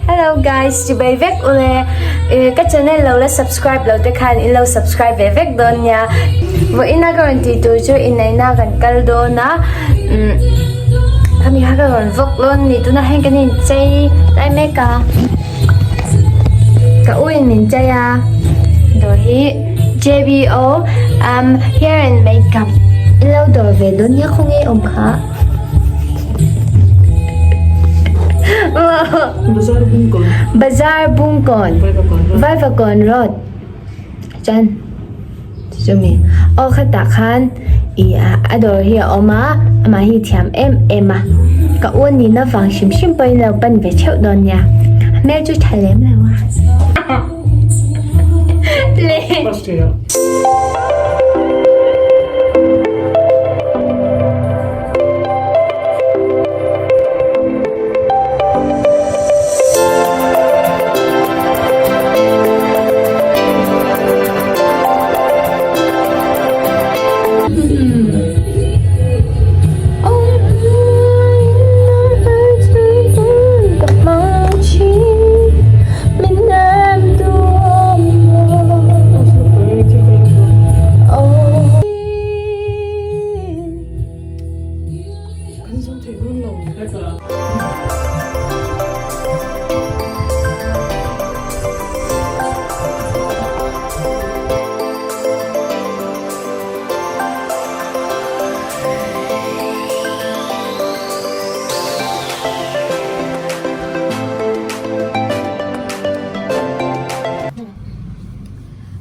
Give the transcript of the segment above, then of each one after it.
Hello guys, chibai vek ule. Ka channel lo la subscribe lo te khan in lo subscribe ve vek dawn nia. Vawiin a ka rawn tih tur chu inneihna kan kal dawn a. Khami kha ka rawn vawk dawn ni tunah hian kan inchei lai mek a. Ka u in min chei a. Dawr hi JBO um hair and makeup in lo dawr ve dawn nia khawnge awm kha. Bazar Bungkawn. Bazar Bungkawn. Vaivakawn Road. Chuan chumi aw khatah khan ih a dawr hi a awm a amah hi thiam em em a ka u nihna vang hrim hrim pawhin lo pan ve theuh dawn nia a hmel chu tha lem lo a le.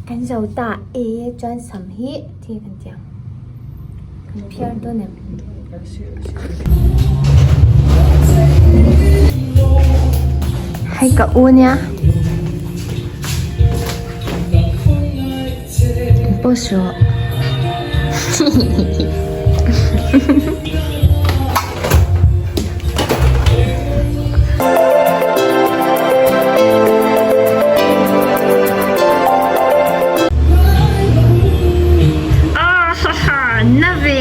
Kan zo ta e chuan sam hi thil kan ti ang kan phiar dawn em. Hei ka u nia post rawh Na ve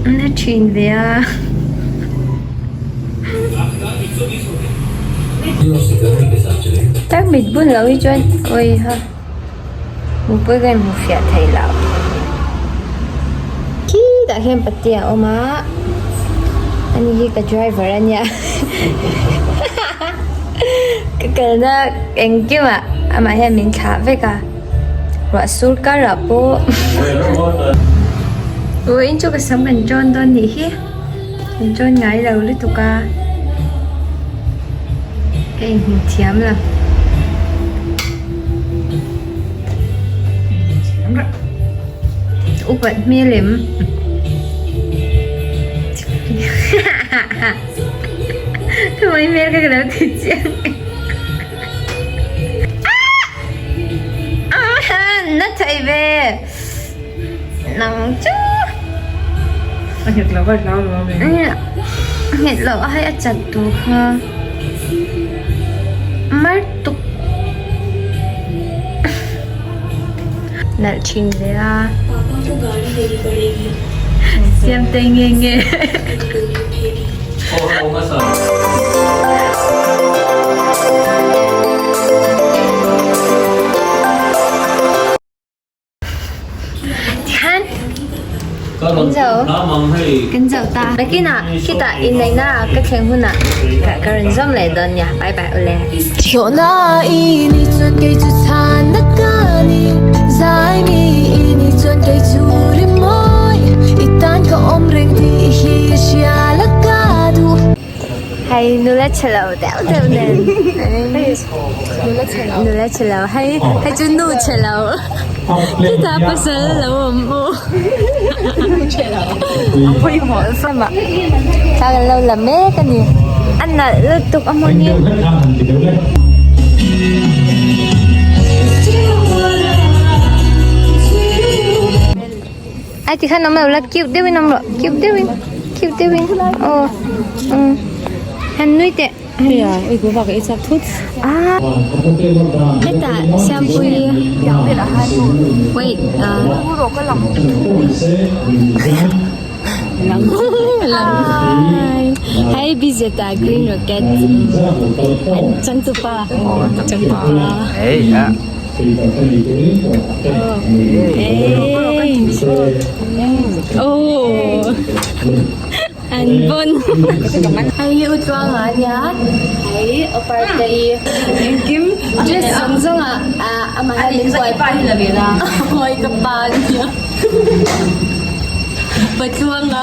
Na thin ve a. Tak mit bun lo hi chuan awi ha mupui ka inhmu fiah thei lo. Khitah hian patea a awm a ani hi ka driver a nia ka kalna engkimah amah hian min thlah vek a ruah sur karah pawh vawiin chu ka sam kan tawn dawn nih hi. Min chawn ngai lo lutuk a, ka inhmu thiam lo. Upat hmel em? Ka mai hmel kha ka lo ti chiang. Na thei ve. Nang chu A nghet lo a hlau lo a A nghet lo a hei a chat tur kha mar tuk nalh thin ve a siam te nge nge. Tikhan kan zo kan zo ta nakinah khitah inneihna ka thleng hunah ka rawn zawm leh dawn nia bye bye ule. Hei nula chhe lo deuh deuh nen nula chhe lo hei hei chu nu chhe lo chutah pasal lo awm u a pawimawh fam a thla kan lo la mek a ni a nalh lutuk a hmun hi. Ai tikhan awm lo la cute deuhin awm rawh cute deuhin cute deuhin aw umm han nui teh. Hei a, ui guava ka ei chak thut. Ah! Hetah Siampuii wait ah Hi Bizeta Green Rocket changtupa changtupa Oh An bon Hei hi u Tluanga a nia hei aw parte i engkim dress zawng zawng ah amah hian min buai Hawi ka pa a nia Pa Tluanga.